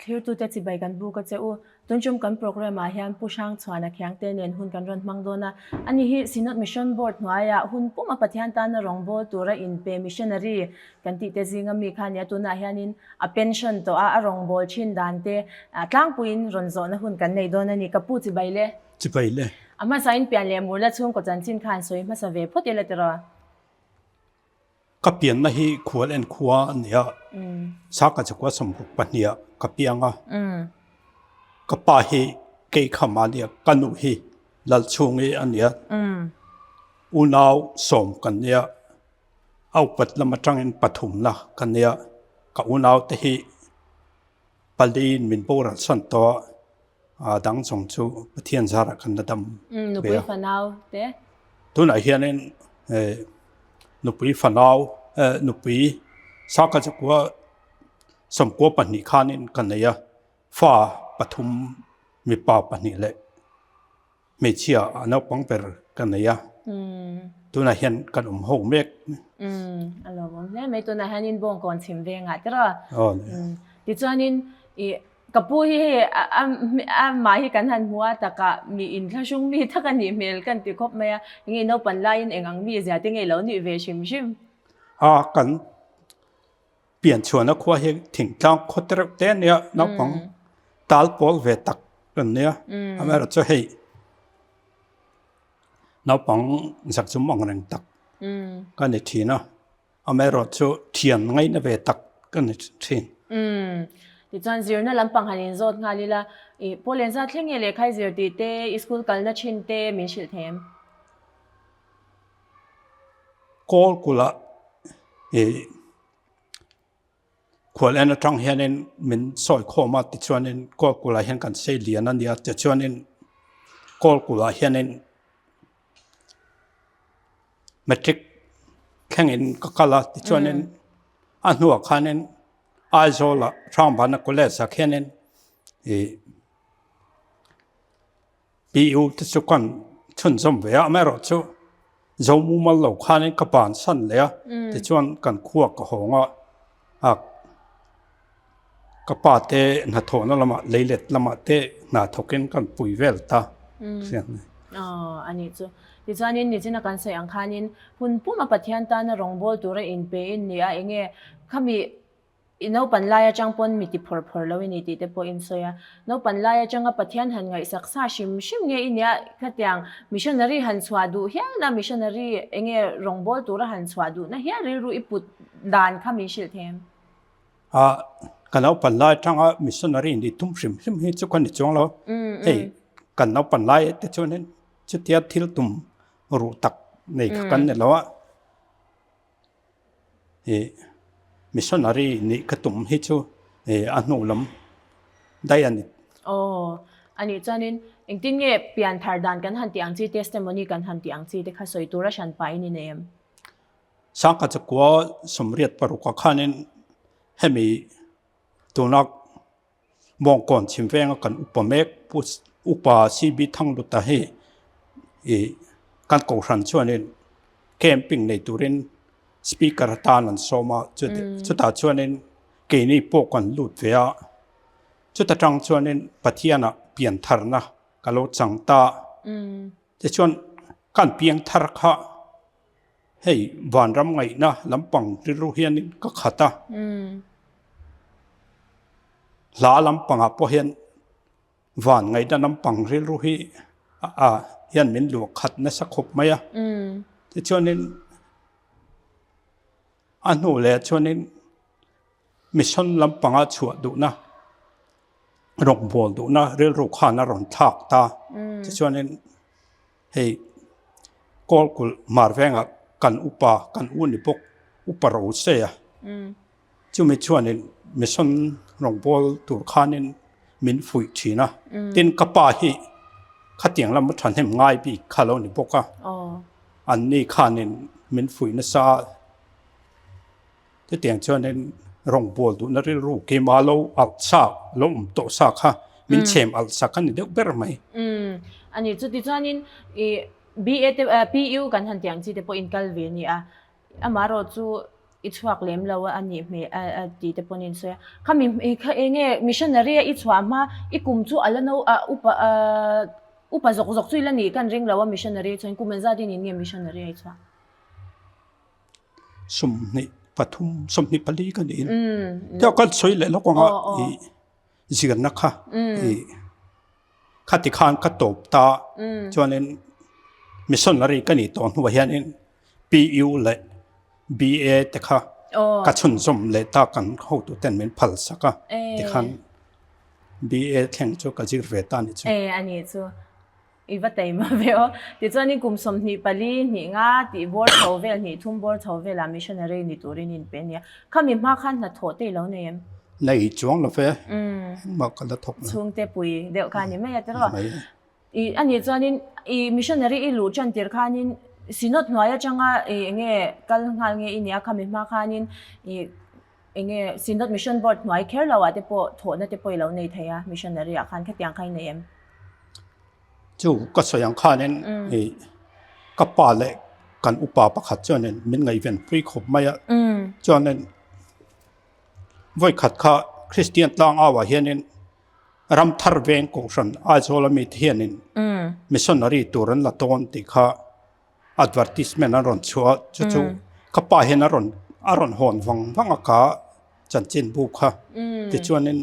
Thlirtute chibai kan buk a che u. Tunchum kan programme ah hian Pu Hrangchhuana Khiangte nen hun kan rawn hmang dawn a. Ani hi Synod Mission Board hnuaiah hun puma Pathian tana rawngbâwl tura inpe missionary kan tih te zinga mi kha a nia. Tunah hianin a pension tawh a, a rawngbâwl thin dan te tlangpuiin rawn zawhna hun kan nei dawn a ni. Ka pu chibai le. Chibai le. A hmasain pian leh murna chhungkaw chanchin khan sawi hmasa ve phawt ila tiraw? Ka pianna hi khual en khua a ni a, Saka chakua sawmruk pahniha ka piang a. Ka pa hi Keikham a ni a, ka nu hi Lalchhungi a ni a. Unau sawm kan ni a, a upat lam atangin pathumna ka ni a. Ka unaute hi paliin min boral san tawh a. A dang zawng chu Pathian zarah kan la dam ve a. Nupui fanau te? Tunah hianin nupui fanau, nupui saka chakua sawmkua pahnih khanin ka nei a, fa pathum mipa pahnih leh hmeichhia a naupang ber ka nei a, tunah hian kan awm ho mek. A lawmawm hle mai, tunah hianin Bawngkawn chhim vengah te rawh. Tichuanin i Ka pu hi hei a mah hi kan han hmu a takah mi inthlahrung mi tak a nih hmel kan ti khawp mai a, enge naupan laiin eng ang mi zia te nge lo nih ve hrim hrim. A kan pian chhuahna khua hi thingtlang khaw te reuh te a nia, naupang tal pawl ve tak kan nia, amaherawhchu hei naupang zakzum ang reng tak ka ni thin a. Amaherawhchu thian ngaihna ve tak ka ni thin. Umm. Tichuan zirna lampang han inzawt nghal ila, i Paul Enza thleng nge lehkha i zir tih te, i school kalna thin te min hrilh thei em? Kawl kulh ah i khual en atang hianin min sawi khawm a, tichuanin kawl kulh ah hian kan sei lian a nia, tichuanin kawl kulh ah hianin Matric thlengin ka kal a tichuanin a hnuah khanin Aizawlah Hrangvana College ah khianin ih PU te chu kan chhunzawm ve a amaherawhchu zo mumal lo khanin ka bansan leh a tichuan kan khua ka hawng a a Ka pa te hnathawhna lamah leilet lamah te hna thawkin kan pui vel ta. Aw a nih chu. Tichuanin nichina kan sawi ang khanin hun puma Pathian tana rawngbâwl tura inpe in ni a, enge khami i naupan lai atang pawn mi ti phawr phawr lo i ni tih te pawh in sawi a. Naupan lai atanga Pathian han ngaihsak sa hrim hrim nge i nia khatiang missionary han chhuah duh hialna missionary enge rawngbâwl tura han chhuah duhna hial rilru i put dan kha min hrilh thei em? A ka naupan lai atanga missionary ni tum hrim hrim hi chu ka ni chuang lo. Hei kan naupan lai te chuanin chutia thil tum ruh tak nei kha kan ni lo a. Ih missionary nih ka tum hi chu ih a hnu lam daih a ni. Aw anih chuanin engtin nge pian thar dan kan han tih ang chi testimony kan han tih ang chi te kha sawi tura hran pahin i nei em? Sangha chakua sawmriat paruk ah khanin hemi tuna Bawngkawn chhim venga kan upa mek Pu Upa CB Thangluta hi ih kan kohhran chuanin camping nei turin speaker atan an sawm a chutah chuanin keini pawh kan lut ve a chuta tang chuanin Pathianah piantharna ka lo chang ta tichuan kan piangthar kha. Hei vanram ngaihna lampang rilru hianin ka khat a, hla lampangah pawh hian van ngaihna lampang rilru hi a hian min luah khat nasa khawp mai a. Tichuanin a hnu leh chuanin mission lampanga chhuah duhna rawngbâwl duhna rilru khan a rawn thlak ta. Tichuanin. Hei Kawlkulh hmar vengah kan upa kan u ni bawk upa ro se a, chumi chuanin mission rawngbâwl tur khanin min fuih thin a, tin ka pa hi khatiang lama thahnem ngai bik kha lo ni bawk a, anni khanin min fuih nasa a. Chutiang chuanin rawngbâwl duhna rilru keimah lo alh sa, lo awm tawh sa kha min chhem alh sak a ni deuh ber mai. Umm a ni. Chuti chuanin i BA te PU kan han tih ang chi te pawh in kal ve a ni a. Amaherawhchu. I chhuak lem lo a nih hmel a tih te pawn in sawi a. Khami kha eng nge missionary a i chhuah hma i kum chu a la no a upa upa zawk zawk chu i la nih kan ring lo a missionary chuan kum engzat in in nge missionary a i chhuah? 23 24 ka niin te kan sawi leh lawk anga i zirna kha i Khati khan ka tawp ta chuanin missionary ka nih tawh hnuah hianin PU leh BA te kha ka chhunzawm leh ta kan hotu ten min phal sak a tikhan BA thleng chu ka zir ve ta a ni chu. E a ni chu. I va taima ve aw. Tichuanin kum 24 hnih nga tih bawr chho vel hnih thum bawr chho velah missionary ni turin in pe a nia. Khami hma khan hnathawh te i lo nei em? Nei chuang lo ve, engmah ka la thawk lo. Chhungte pui deuh kha a ni mai a tiraw? I a nih chuanin i missionary i luh tan tir khanin Synod hnuai atanga i enge kal nghal nge i nia khami hma khanin i enge Synod Mission Board hnuai kher lo ah te pawh thawhna te pawh i lo nei thei a missionary ah khan khatiang kha i nei em? Chu ka sawi ang khanin i ka pa leh kan upa pakhat chuanin min ngaihven pui khawp mai a chuanin Vawikhat kha Kristian tlang auah hianin ram thar veng kohhran Aizawl ami te hianin missionary tur an la tawn tih kha advertisement an rawn chhuah a, chu chu ka pa hian a rawn a rawn hawn vang vang a ka chanchinbu kha tichuanin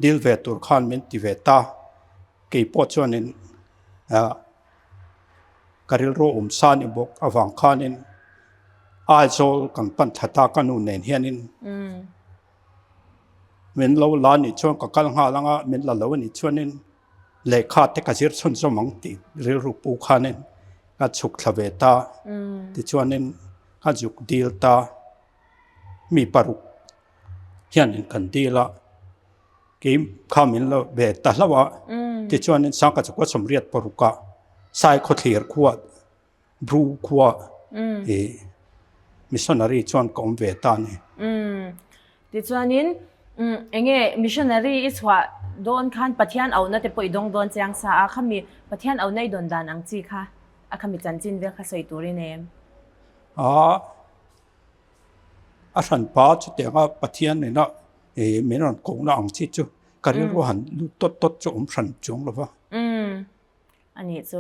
dil ve tur khan min ti ve ta keipawh chuanin ah Ka rilru awm sa ni bawk avang khanin Aizawl kan pan thla ta ka nu nen hianin min lo la nih chuan ka kal nghal anga min la lo anih chuanin lehkha te ka zir chhunzawm ang tih rilru pu khanin ka chhuk thla ve ta tichuanin ka zuk dil ta mi paruk hianin kan dil a. Kei kha min lo ve ta hlauh a, tichuanin Sangka chukua sawmriat parukah Sai khawthlir khua Bru khua i missionary chuan ka awm ve ta a ni. Tichuanin enge missionary i chhuah dawn khan Pathian auhna te pawh i dawng dawn chiang sa a, khami Pathian auhna i dawn dan ang chi kha a khami chanchin vel kha sawi tur i nei em? A. A hranpa chutianga Pathian nena ih min rawn kohna ang chi chu ka rilru han lut tawt tawt chu awm hran chuang lo va. Umm a nih chu.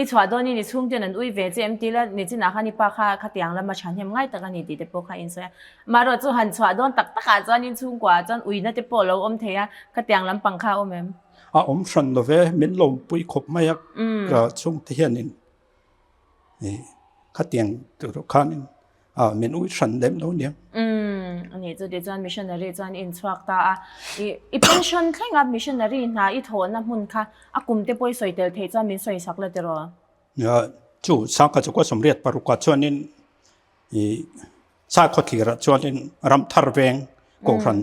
I chhuah dawnin i chhungten an ui ve che em tila nichinah khan i pa kha khatiang lama thahnem ngai tak a ni tih te pawh kha a insawi a. Mahrawh chu han chhuah dawn tak takah chuan in chhungkuaah chuan uina te pawh a lo awm thei a, khatiang lampang kha a awm em? A awm hran lo ve, min lawmpui khawp mai a ka chhungte hianin. Khatiang tur khanin min ui hran lem lo nia. Umm ani chu tichuan missionary chuan i inchhuak ta a. I pension thleng a missionary hna i thawhna hmun kha a kum te pawh i sawi tel theih chuan min sawi sak la tiraw? Chu sangkhat chukua sawmriat parukah chuanin i sakhaw thlirah chuanin ramthar veng kohhran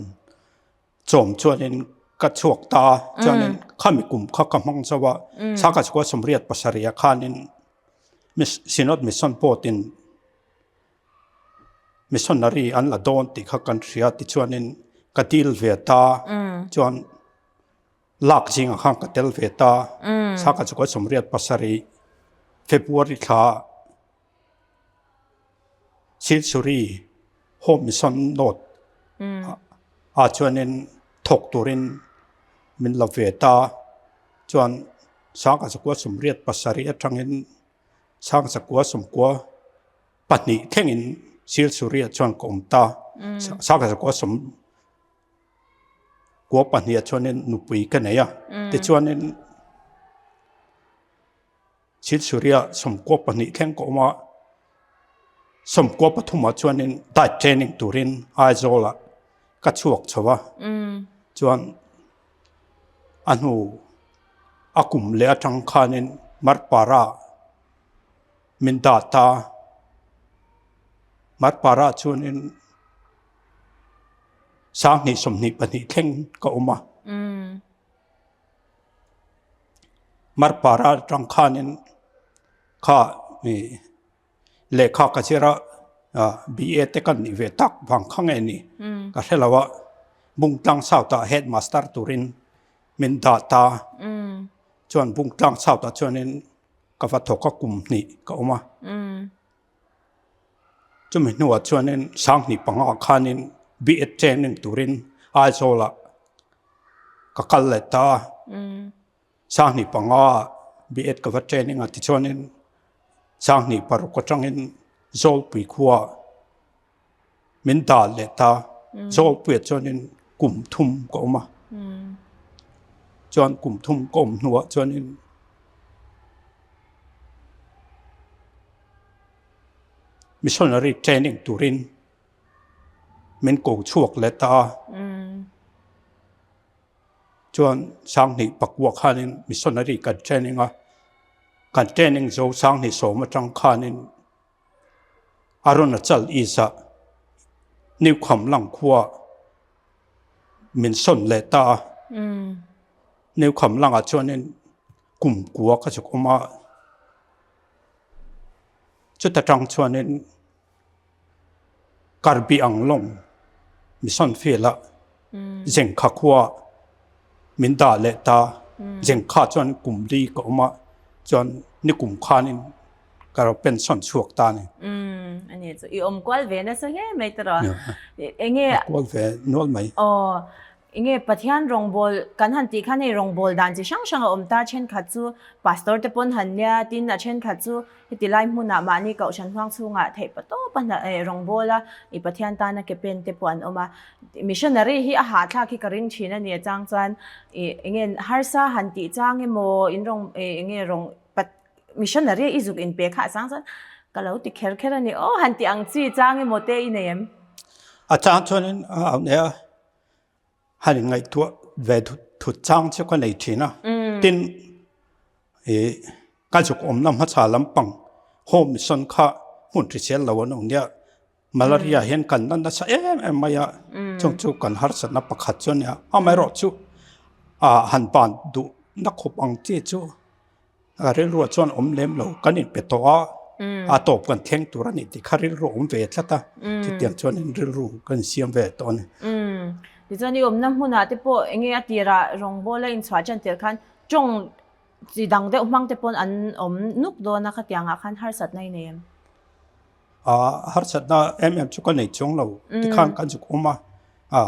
Chawm chuanin ka chhuak ta a, chuanin khami kum kha ka hmang zo a, Sangha chukua 87 ah khanin Synod Mission Board in Missionary an la dawn tih kha kan hria tichuanin ka dil ve ta, chuan lak zingah khan ka tel ve ta, Sangha chukua 87 February thla Silchuri Home Mission North ah chuanin thawk turin min la ve ta chuan sangha zakua 87 atangin sangha zakua 92 thlengin Silchuri ah chuan ka awm ta sangha zakua 92 ah chuanin nupui ka nei a tichuanin. Silsuria 92 thleng ka awm a, 93 ah chuanin diet training turin Aizawlah ka chhuak chho a, chuan a hnu a kum leh atang khanin Marpara min dah ta, Marpara chuanin 2022 thleng ka awm a. Marpara atang khanin kha ih lehkha ka zir a ah BA te ka nih ve tak vang kha nge ni ka hre lo a Bungtlang South ah headmaster turin min dah ta chuan Bungtlang South ah chuanin ka va thawk a kum hnih ka awm a. Chumi hnuah chuanin 2005 khanin B.Ed training turin Aizawlah ka kal leh ta a. 2005 B.Ed ka va training a tichuanin 2006 atangin Zawlpui khua min dah leh ta. Zawlpuiah chuanin kum thum ka awm a. Chuan kum thum ka awm hnuah chuanin Missionary training turin min ko chhuak leh ta a. Chuan 2009 khanin missionary kan training a, kan training zo 2010 atang khanin Arunachal East ah New Khamlang khua min sawn leh ta a. New Khamlangah chuanin kum kua ka chhuk awm a. Chuta tang chuanin Karbi Anglong Mission Field ah Zengkha khua min dah leh ta. Zengkha chuan kum li ka awm a, chuan nikum khanin ka ro pension chhuak ta a ni. A ni chu i awm kual ve nasa hle mai tawh. Enge kual ve nual mai. Aw Enge Pathian rawngbawl kan han tih khan hei rawngbawl dan chi hrang hrang a awm ta, thenkhat chu pastor te pawn han nia, tin a thenkhat chu heti lai hmunah mahni kohhran huang chhungah theih pa tawp a hna eh rawngbawl a i Pathian tana ke pen te pawh an awm a. Missionary hi a hahthlak hi ka ring thin a ni a chang chuan ih enge harsa han tih chang emaw in rawng eh enge rawng pat missionary i zuk in pe kha a chang chuan ka lo ti kher kher a ni aw han tih ang chi chang emaw te i nei em? A chang chuanin a au nei a. Han inngaihtuah ve thut chang chu ka nei thin a. Tin, ih ka zuk awmna hmasa lampang home mission kha hmun hrisel lo an awm nia. Malaria hian kan la nasa em em mai a, chung chu kan harsatna pakhat chu a nia. Amaherawhchu ah han ban duhna khawp ang chi chu A rilruah chuan awm lem lo, kan inpe tawh a, a tawp kan thleng tur a ni tih kha rilru a awm ve tlat a, chutiang chuan in rilru kan siam ve tawh a ni. Tichuan i awmna hmunah te pawh eng nge a tirah rawngbawl a inchhuah ṭan tel khan ṭawng chi dang deuh hmang te pawn an awm nuk dawn a, khatiangah khan harsatna i nei em? Harsatna em em chu ka nei chuang lo, tikhan kan zuk awm a,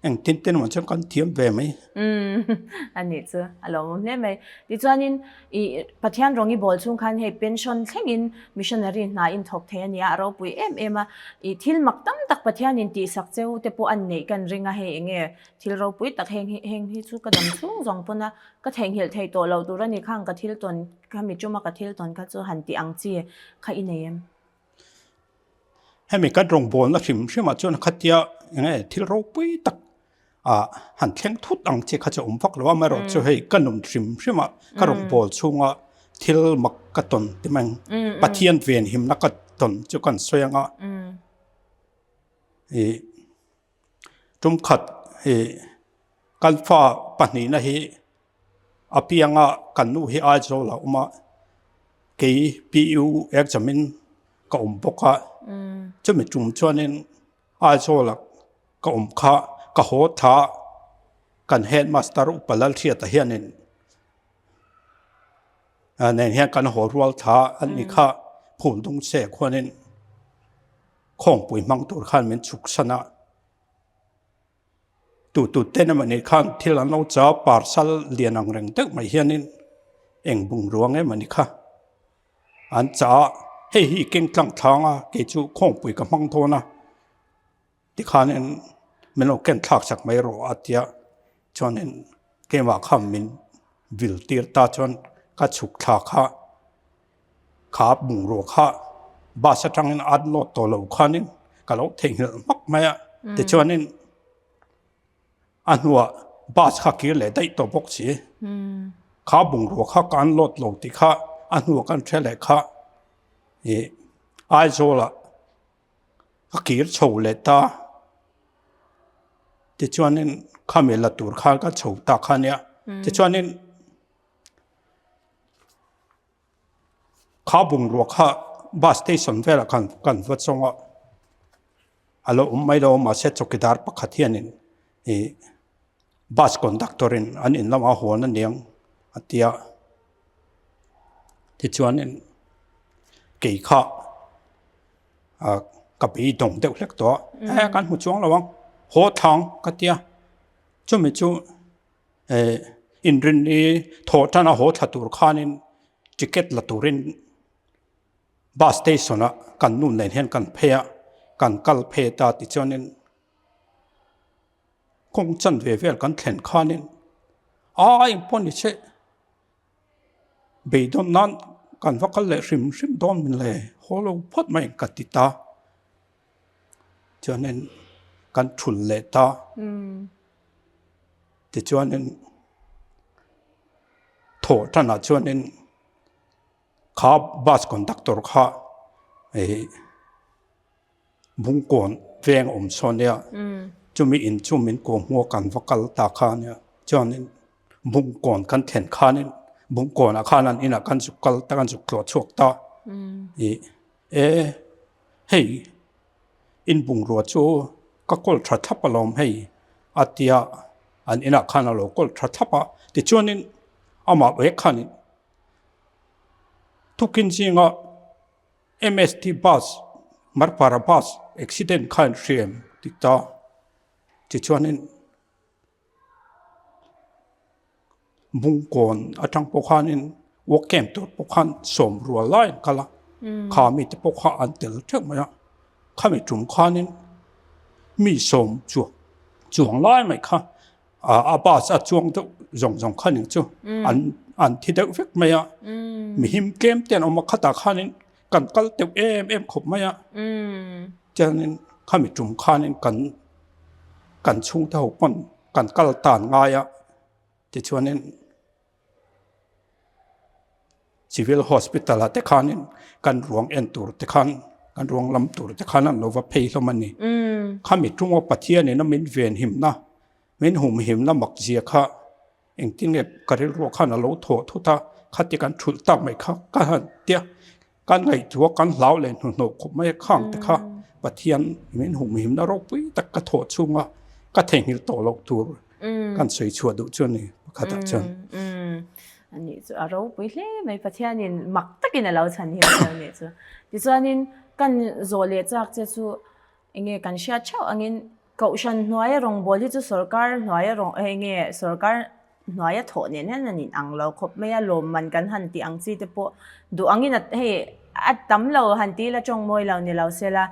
Engtin te nuam chuan kan thiam ve mai. Umm a nih chu a lawmawm hle mai. Tichuanin i Pathian rawng i bawl chhung khan hei pension thlengin missionary hna in thawk thei a nia, a ropui em em a. I thil mak tam tak Pathianin tihsak cheu te pawh an neih kan ring a, hei enge thil ropui tak heng hi heng hi chu ka dam chhung zawng pawn a ka theihnghilh thei tawh loh tur a ni khang ka thil tawn khami tuma ka thil tawn kha chu han tih ang chi kha i nei em? Hemi kan rawngbawlna hrim hrimah chuan khatia eng nge thil ropui tak ah han thleng thut ang chi kha chu a awm vak lo a, amaherawhchu hei ka nun hrim hrimah ka rawngbâwl chhunga thil mak ka tawn ti mai ang, Pathian venhimna ka tawn chu kan sawi ang a, ih tumkhat ih kan fa pahnihna hi A pianga kan nu hi Aizawl a awm a, kei PU exam in ka awm bawk a, chumi tum chuanin Aizawl a ka awm kha ka haw tha kan headmaster upa Lalhriata hianin nen hian kan haw rual tha an ni kha Phundung se khuanin khawngpui hmang tur khan min chhuksan a. Tutut ten emaw ni khan thil an lo chau parcel lian ang reng deuh mai hianin eng bungrua nge maw ni kha an chah a, hei hi keng tlang thlang a kei chu khawngpui ka hmang dawn a tikhanin min lo ken thlak sak mai rawh a tia chuanin keimah khan min vil tir ta chuan ka chhuk thla kha. Kha bungrua kha bus atangin a unload tawh lo khanin ka lo theihnghilh hmak mai a, tichuanin a hnuah bus kha kir leh daih tawh bawk si. Kha bungrua kha ka unload lo tih kha a hnuah kan hre leh kha ih Aizawlah ka kir chho leh ta. Tichuanin khami la tur khan ka chho ta kha nia. Tichuanin. Kha bungrua kha bus station velah khan kan va chawng a, a lo awm mai lo a mahse chawkidar pakhat hianin ih bus conductor in an in lamah a hawn aniang a ti a, tichuanin kei kha. Ka beidawng deuh hlek tawh a, e kan hmu chuang lo ang, haw thlang ka tia, chumi chu eh inrinni thawh tan a haw thla tur khanin ticket la turin bus station ah kan nu nen hian kan phei a, kan kal phei ta tichuanin kawng chanve vel kan thlen khanin a engpawh ni che. Beidawn nan kan va kal leh hrim hrim dawn min le haw lo phawt mai ka ti ta. Chuanin kan thul leh ta. Tichuanin thawh tanah chuanin kha bus conductor kha ih Bungkawn veng awm sawn nia chumi in chu min kawm hmuh a kan va kal ta kha nia chuanin Bungkawn kan thlen khanin Bungkawnah khan an inah kan zuk kal ta kan zuk tlawh chhuak ta ih e hei in bungrua chu ka kawl tha thlap alawm hei a tia an inah khan a lo kawl tha thlap a tichuanin amah vek khanin tukin zinga. MST bus Marpara bus accident kha in hria em ti ta tichuanin Bungkawn atang pawh khanin work camp tur pawh khan sawm rual lai an kal a kha mite pawh kha an tel theuh mai a khami tum khanin mi sawm chuang chuang lai mai kha a bus a chuang deuh zawng zawng kha ning chu an an thi deuh vek mai a mi him tlem te an awm a khatah khanin kan kal teuh em em khawp mai a chuanin khami tum khanin kan kan chhungte ho pawn kan kal tan ngai a tichuanin Civil Hospital ah te khanin kan ruang en tur te khan kan ruang lam tur te khan an lo va phei hlawm a ni. Khami tunga Pathianin a min venhimna, min humhimna mak zia kha engtin nge ka rilruah khan a lo thawh thut a, khati kan thulh tak mai kha ka han tia kan ngaihtuah kan hlau leh hnuhnawh khawp mai a khang te kha Pathian min humhimna ropui tak ka thawh chhunga ka theihnghilh tawh loh tur kan sawi chhuah duh chu a ni pakhatah chuan. A nih chu a ropui hle mai Pathianin mak takin a lo chhan hian a nih chu. Tichuanin kan zawh leh chak che chu enge kan hriat theuh angin Kohhran hnuaia rawngbâwl hi chu sawrkar hnuaia rawng enge sawrkar hnuaia thawh nen hian an inang lo khawp mai a, lawmman kan han tih ang chi te pawh duh angin a hei a tam lo han ti ila tawng mawi lo ni lo se la,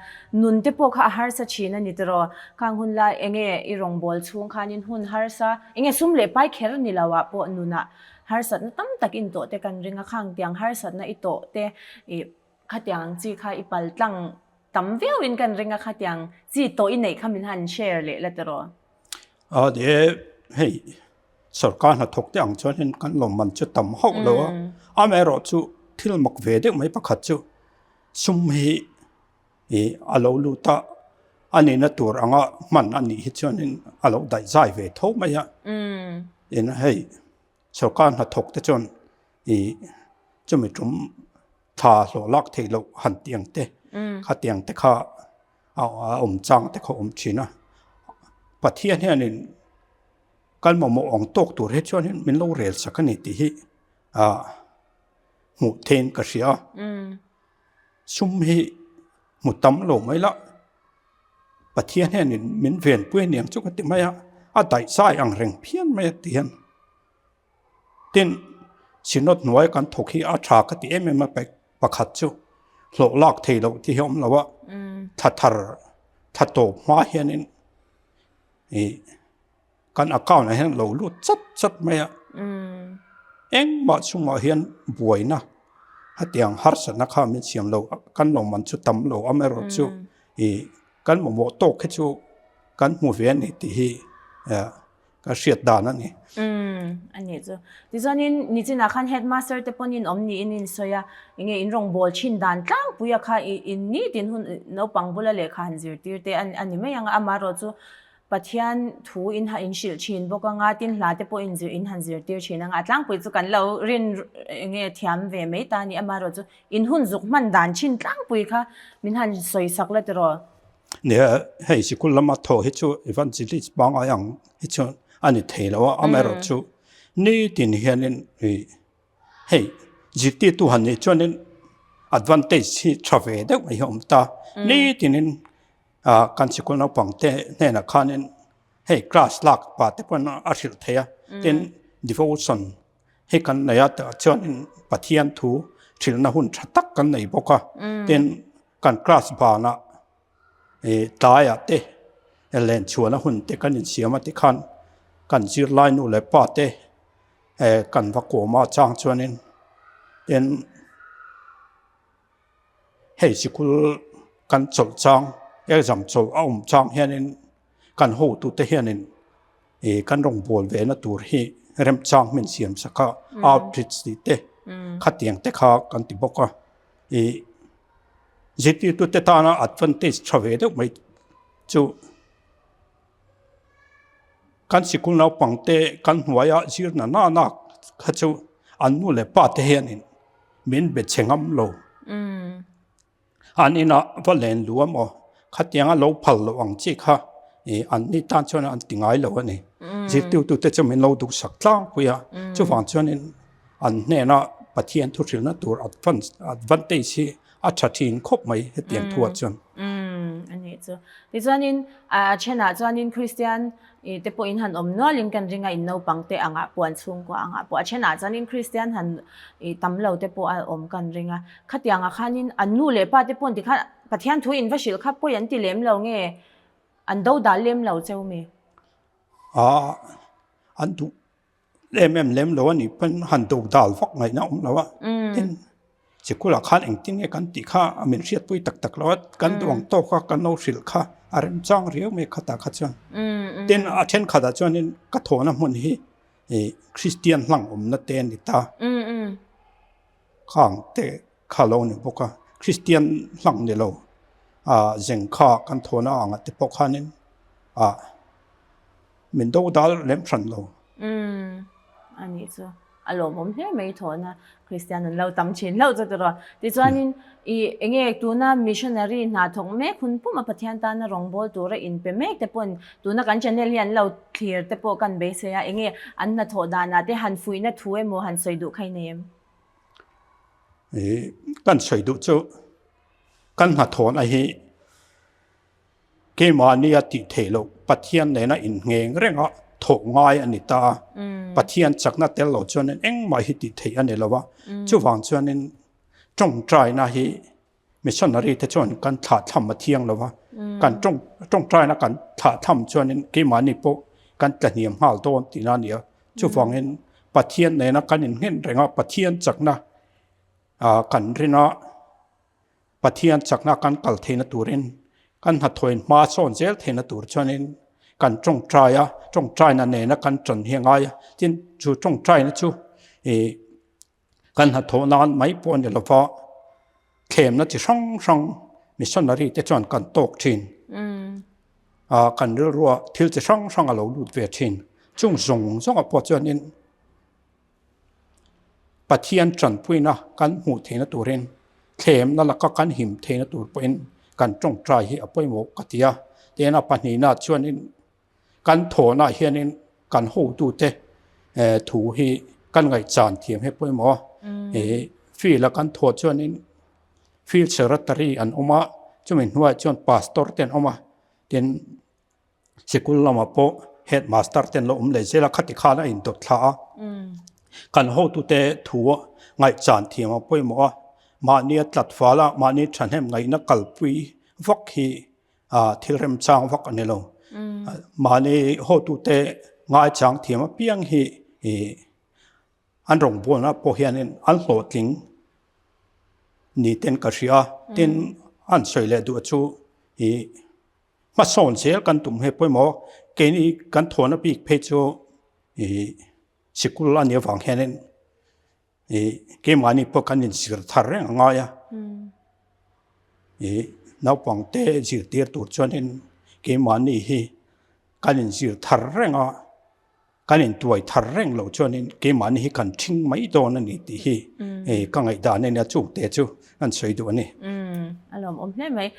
nun te pawh kha a harsa thin a ni tiraw? Khang hun lai enge i rawngbâwl chhung khanin hun harsa enge sum leh pai kher ni lo ah pawh nunah harsatna tam tak intawh te kan ring a, khang tiang harsatna i tawh te ih Khatiang ang chi kha i pal tlang tam viau in kan ring a khatiang chi tawh i neih kha min han share leh la tiraw? A ni e, hei sorkar hnathawk te ang chuan hin kan lawmman chu tam hauh lo a, amaherawh chu thil mak ve deuh mai pakhat chu sum hi ih a lo lut a, a nihna tur anga hman a nih hi chuanin a lo daih zai ve tho mai a, in hei sorkar hnathawk te chuan ih chumi tum Thla hlawh lak theih loh han tih ang te, khatiang te kha a awm chang te kha a awm thin a. Pathian hianin kan mamawh ang tawk tur hi chuanin min lo rel sak a ni tih hi ah hmuh theihin ka hria a. Sum hi hmu tam lo mai la, Pathian hianin min venpui a niang chu ka ti mai a, a daihzai ang reng phian mai a ti hian. Tin, Synod hnuai kan thawk hi a tha ka ti em em a, pakhat chu hlawh lak thei loh tih hi a awm lo a, thla thar thla tawp hma hianin ih kan account ah hian a lo lut chat chat mai a, engmah chungah hian buaina hetiang harsatna kha min siam lo, kan lawmman chu tam lo amaherawh chu ih kan mamawh tawk hi chu kan hmu ve a ni tih hi Ka hriat dan a ni. Umm a nih chu. Tichuanin nichinah khan headmaster te pawn in awm niin in sawi a, enge in rawngbâwl thin dan tlangpuia kha i in nitin hun naupang bula lehkha han zirtir te a ni mai ang a, amaherawh chu Pathian thu in in hrilh thin bawk anga tin hla te pawh in zir in han zirtir thin anga a tlangpui chu kan lo rin enge thiam ve mai ta a ni, amaherawh chu in hun zuk hman dan thin tlangpui kha min han sawi sak la tiraw? Nia, hei sikul lama thaw hi chu evangelist pangngai ang hi chu a ni thei lo a, amaherawh chu nitin hianin ih hei zirtirtu han nih chuanin advantage hi tha ve deuh mai hi a awm ta. Nitinin kan sikul naupang te hnenah khanin hei class lak pa te pawn a hrilh thei a, tin devotion hi kan nei a tah chuanin Pathian thu hrilhna hun tha tak kan nei bawk a, tin kan class banah ih tlaiah te len chhuahna hun te kan insiam a tikhan kan zirlai nu leh pa te eh kan va kawm a chang chuanin tin hei sikul kan chawlh chang exam chawlh a awm chang hianin kan hotute hianin ih kan rawngbâwl ve na tur hi remchang hmin siam sak a outreach tih te khatiang te kha kan ti bawk a ih zirtirtute tana advantage tha ve deuh mai chu kan sikul naupang te kan hnuaia zir na na na kha chu an nu leh pa te hianin min be chhe ngam lo. An inah va len lu a maw? Khatianga lo phal loh ang chi kha ih an ni tan chuan an ti ngai lo a ni. Zirtirtute chu min lo duhsak tlangpui a, chuvang chuanin an hnena Pathian thu hrilhna tur advantage hi a tha thin khawp mai hetiang thuah chuan. A nih chu. Tichuanin a thenah chuanin Kristian I te pawhin han awm nualin kan ring a, in naupang te angah pawh an chhungkua angah pawh a thenah chuanin Kristian han i tam lo te pawh a awm kan ring a. Khatiangah khanin an nu leh pa te pawh an ti khan Pathian thu in va hrilh kha pawi an ti lem lo nge an do dal lem lo cheu mi? Aa an duh Em em lem lo a nih pawn han do dal vak ngaihna a awm lo a, tin sikulah khan engtin nge kan tih kha a min hriatpui tak tak lo a, kan duh ang tawk a kan lo hrilh kha a remchang riau mai khatah kha chuan. Tin a thenkhatah chuanin ka thawhna hmun hi ih Kristian hlang awmna te a ni ta, khang te kha lo ni bawk a, Kristian hlang ni lo ah zeng kha kan thawhna angah te pawh khanin ah. Min do dal lem hran lo. Umm a nih chu a lawmawm hle mai thawhna Kristian an lo tam thin hlauh chu tiraw. Tichuanin i enge tuna missionary hna thawk mek hun puma Pathian tana rawngbâwl tura inpe mek te pawn tuna kan channel hi an lo thlir te pawh kan beisei a, enge an hnathawh danah te han fuihna thu emaw han sawi duh kha i nei em? I kan sawi duh chu kan hnathawhna hi Keimahnia tih theih loh Pathian nena inngheng renga thawh ngai a ni ta a. Pathian chakna tel lo chuanin engmah hi tih theih a ni lo a. Chuvang chuanin tawngtaina hi missionary te chuan kan thlahthlam a thiang lo a. Kan tawngtaina kan thlahthlam chuanin keimahni pawh kan tlahniam nghal dawn tihna a ni a. Chuvangin Pathian nena kan innghen renga Pathian chakna kan rin a. Pathian chakna kan kal theihna turin, kan hnathawhin hma sawn zel theihna tur chuanin kan tawngtai a, tawngtaina nena kan tan hi a ngai a. Tin, chu tawngtaina chu ih kan hnathawh nan mai pawh a ni lova, thlemna chi hrang hrang missionary te chuan kan tawk thin. Ah kan rilruah thil chi hrang hrang a lo lut ve thin. Chung zawng zawngah pawh chuanin Pathian tanpuina kan hmuh theihna turin thlemna laka kan him theihna tur pawhin kan tawngtai hi a pawimawh ka ti a. Tin a pahnihna chuanin kan thawhnaah hianin kan hotute thu hi kan ngaihchan thiam hi a pawimawh a. Field a kan thawh chuanin field secretary an awm a, chumi hnuaiah chuan pastor te an awm a, tin Sikul lamah pawh headmaster te an lo awm leh zel a, khati khan a indawt thla a. Kan hotute thu ngaihchan thiam a pawimawh a, mahnia tlat fal a, mahni thahnem ngaihna kalpui vak hi thil remchang vak a ni lo. Mahni hotute ngaichang thiam apiang hi an rawngbawlna pawh hianin an hlawhtling ni ten ka hria a, tin an sawi leh duh chu ih. Hmasawn zel kan tum he pawimawh keini kan thawhna bik phei chu ih sikul a nih avang hianin ih keimahni pawh kan inzir thar reng a ngai a, ih naupang te zirtir tur chuanin keimahni hi kan inzir thar reng a. Kan intuai thar reng lo chuanin keimahni hi kan ṭhing mai dawn a ni tih hi ka ngaihdan a nia, chungte chu an sawi duh a ni. A lawmawm hle mai.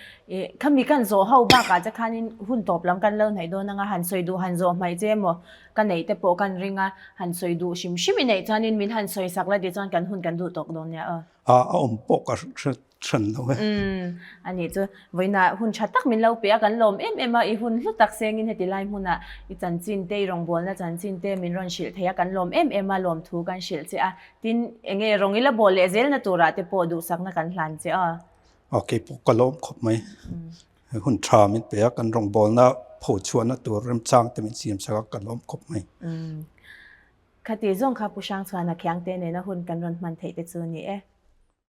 Khami kan zawh ho bakah che khanin hun tawp lam kan lo hnaih dawn anga han sawi duh han zawh hmaih che emaw ka neih te pawh kan ring a, han sawi duh hrim hrim i neih chuanin min han sawi sak la tichuan kan hun kan duh tawk dawn nia aw. A awm pawh ka hre hran lo e. Umm, a nih chu. Vawiinah hun tha tak min lo pe a, kan lawm em em a, i hun hlu tak sengin heti lai hmunah i chanchin te, i rawngbawlna chanchin te min rawn hrilh thei a, kan lawm em em a, lawmthu kan hrilh che a. Tin, enge rawng i la bawl leh zelna turah te pawh duhsakna kan hlan che a. Ok, pawh ka lawm khawp mai. Hun tha min pe a, kan rawngbawlna phochhuahna tur remchang te min siam sak a, ka lawm khawp mai. Umm, khati zawng kha Pu Hrangchhuana Khiangte nena hun kan rawn hman theih te chu a ni e.